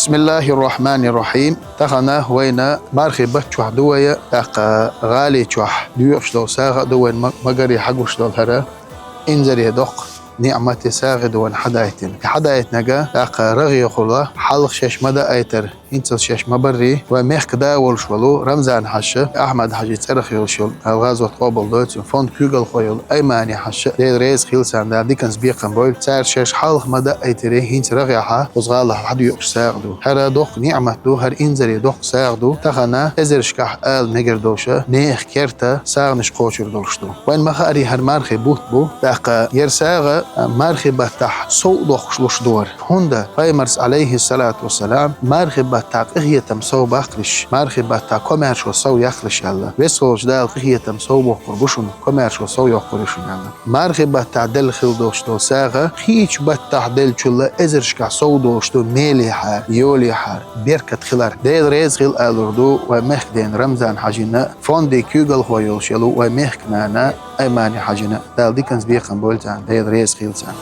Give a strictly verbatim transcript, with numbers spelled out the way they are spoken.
بسم الله الرحمن الرحيم. Тахана вайна мархий бат чохь ду вай, тӀаккха гӀали чохь доькъуш долу сагӀа а ду вайн ма-, магаре хьагуш долу хӀара. Инзаре доккха ниӀмате сагӀа ду вайн хьадайтина. Хьадайтинарг тӀаккха рагӀехула хьалха шаьш ма даийтар, хӀинццалц шаьш ма баррий, вай мехкан да волуш волу Рамзан-Хьаша, Ахьмад-Хьаьжин цӀарах йолуш йолу, Дала гӀазот къобал дойла цуьнан, фонд куьйгалхо йолу Аймани-Хьаша, Дела реза хила царна, Дала диканца бекхам бойла. Цара шаьш хьалха ма даийтирий, хӀинца рагӀехьа оцу гӀалахь хьадоькъуш сагӀа ду. ХӀара доккха ниӀмат ду, хӀара инзаре доккха сагӀа ду. Тахана эзаршкахь ала мегар долуш, нехан керта сагӀанаш кхочур долуш ду. Вайн ма-хаъара, хӀара мархий бутт бу, тӀаккха хӀара сагӀа мархий баттахь сов доккхуш луш ду хӀара. ХӀунда Пайхамарс, Ӏалайхиссалату вассалам, мархий баттахь къинхетам сов баккхалаш, мархий баттахь комаьршо сов яккхалаш аьлла. Веза волчу Дала къинхетам сов боккхур бу шуна, комаьршо сов йоккхур ю шуна аьлла. Мархий баттахь делла хила долуш долу сагӀа кхечу баттахь деллачул эзаршкахь сов долуш ду, мелехьара, йолехьара, беркат хилар. Дела реза хила алур ду вайн мехкан дена Рамзан-Хьаьжина, фондан куьйгалхо йолуш йолу вайн мехкан нана Аймани-Хьаьжина. Дала диканца бекхам бойла царна, Дела реза хила царна.